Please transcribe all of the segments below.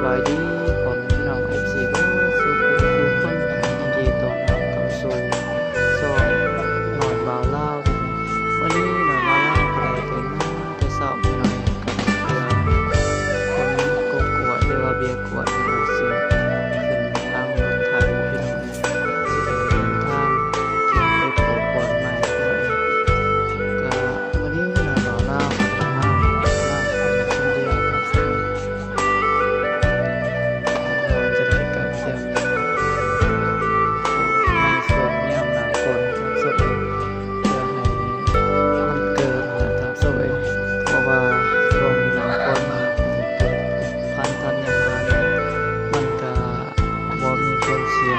ສະບາຍດີພໍ່ແມ່ພີ່ນ້ອງ ເອັຟຊີ ເບິດສູ່ຜູ້ສູ່ຄົນ ຍິນດີຕ້ອນຮັບເຂົ້າສູ່ຊ່ອງນ້ອຍບ່າວລາວ. ມື້ນີ້ນ້ອຍບ່າວລາວກໍໄດ້ຕື່ນມາແຕ່ເຊົ້າພີ່ນ້ອງ ກັບເຮືອຂົນກົກກວດ ຫຼືວ່າເບ້ຍກວດ ທີ່ວ່າຊິຂຶ້ນທາງລົດໄຖພີ່ນ້ອງ ຊິໄດ້ເດີນທາງໄປປູກບ່ອນໃໝ່. ກະມື້ນີ້ນ້ອຍບ່າວລາວກໍໄດ້ມາ ມາຄົນດຽວກັບສາມີ ຈະໄດ້ກະກຽມໃນຊ່ວງຍາມໜ້າຝົນ ຕາມສະໄໝ ເພື່ອໃຫ້ມັນເກີດນະ ຕາມສະໄໝ ເພາະວ່າຊ່ວງໜ້າຝົນ ເກີດພັນທັນຍາຫານ ມັນກະ ບໍ່ມີຜົນເສຍ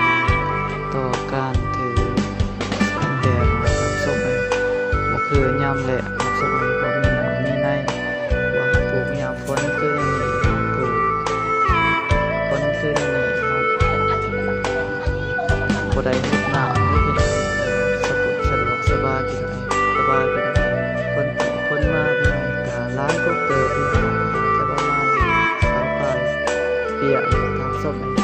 ຕໍ່ການຖືສານແດດ ຕາມສະໄໝ ບໍ່ຄືຍາມແລ້ງ ຕາມສະໄໝ ບໍ່ມີນ້ຳມີໃນ ວ່າເຮົາປູກຍາມຝົນຄືແນວນີ້ ເຮົາປູກຝົນຄືແນວນີ້ ເຮົາບໍ່ໄດ້ຫົດນ້ຳເດ້ພີ່ນ້ອງ. ສະດວກ ສະດວກສະບາຍພີ່ນ້ອງ ສະບາຍພີ່ນ້ອງ. ຄົນໄປຄົນມາພີ່ນ້ອງ ກະຫຼາຍກົກເຕີບພີ່ນ້ອງ ຈະປະມານຊາວປາຍປຽກ ຕາມສະໄໝ.